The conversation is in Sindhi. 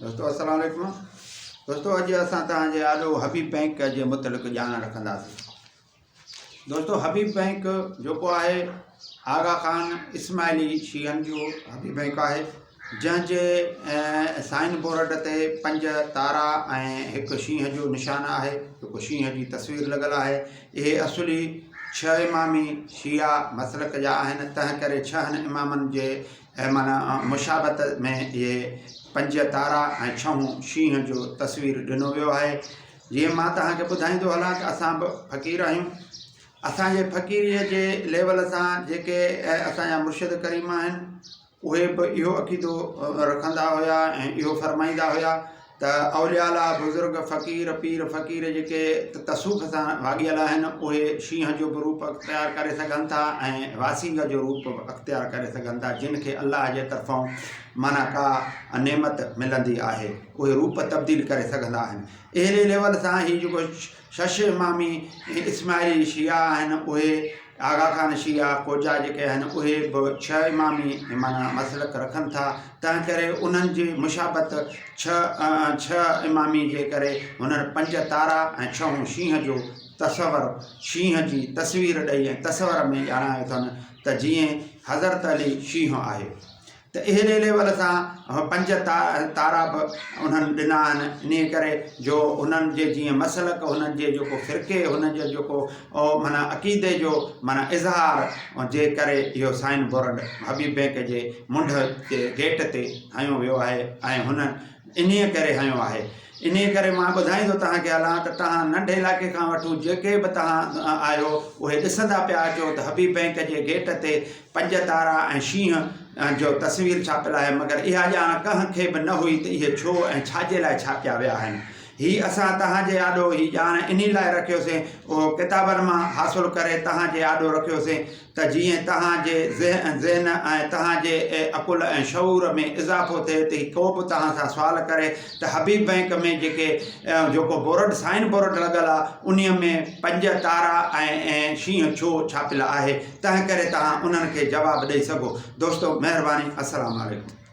دوستو السلام عليڪم دوستو اڄ اسان توهان جي آڏو حبيب بئنڪ جي متعلق ڄاڻ رکنداسين دوستو حبيب بئنڪ جيڪو آهي آغا خان اسماعيلي شيعن جو حبيب بئنڪ آهي جنهن جي سائن بورڊ تي پنج تارا ۽ هڪ شينهن جو نشان آهي جيڪو شينهن جي تصوير لڳل آهي اهي اصلي ڇهه امامي شيعا مسلڪ جا آهن تنهن ڪري ڇهن امامن جي ۽ معنيٰ مشابهت ۾ اهي پنج تارا ۽ ڇهون شينهن جو تصوير ڏنو ويو آهي. جيئن مان توهان کي ٻڌائيندو هلان ته اسان به فقير آهيون. اسان جي فقيريء جي ليول سان جيڪي اسان جا مرشد ڪريم آهن اهي به اهو عقيدو رکندا هيا ۽ اهو فرمائيندا هيا ته اولياء الله بزرگ فقير پير فقير جيڪي تصوف سان واڳيل آهن اهي شينهن جو به روپ اختيار ڪري سگهن ٿا ۽ واسينگ جو روپ به اختيار ڪري سگهن ٿا جن کي الله جي طرفان معنيٰ ڪا نعمت ملندي آهي اهي روپ تبديل ڪري سگهندا آهن اهڙي ليول سان هي جيڪو شش امامي اسماعيلي شيعا آهن اهي آغا خان شيعا کوجا جيڪي آهن اهي به ڇهه امامي معنيٰ مسلڪ رکن ٿا تنهن ڪري انهن جي مشابهت ڇهه ڇهه امامي جي ڪري هنن پنج تارا ۽ ڇهون شينهن جو تصور شينهن جي تصوير ڏئي ۽ تصور ۾ ڄاڻايو اٿن ته جيئن حضرت علي شينهن آهي ته اهڙي ليول سان پنج تارا به انهن ڏنا آهن انهيء ڪري جو انهن جي جيئن مسلڪ انهن جي جيڪو فرقي انهن جو جيڪو معنيٰ عقيدي جو معنيٰ اظهار جي ڪري اهو سائن بورڊ حبيب بئنڪ جي منڍ تي گيٽ تي هنيو ويو آهي ۽ هنن انهيء ڪري هنيو آهي. انهيء ڪري مان ٻڌائيندو توهان کي هلان ته توهان ننڍي علائقي کان وٺون جيڪي به توهان آهيو اهي ڏسندا پيا اچو ته حبيب بئنڪ جي گيٽ تي پنج تارا ۽ شينهن جو تصوير ڇاپيل آهي مگر اها ڄاڻ ڪنهن کي به نه هئي ته اهي ڇو ۽ ڇا جي لاء ڇاپيا ويا آهن. هي اسان توهان جي آڏو هي ڄاڻ انهي لاء رکيوسين اهو ڪتابن مان حاصل ڪري توهان جي آڏو رکيوسين ته جيئن توهان جي ذهن ۽ توهان جي عقل ۽ شعور ۾ اضافو ٿئي ته ڪو به توهان سان سوال ڪري ته حبيب بئنڪ ۾ جيڪي جيڪو بورڊ سائن بورڊ لڳل آهي انهي ۾ پنج تارا ۽ شينهن ڇو ڇاپيل آهي تنهن ڪري توهان انهن کي جواب ڏئي سگهو دوستو مهرباني السلام عليڪم.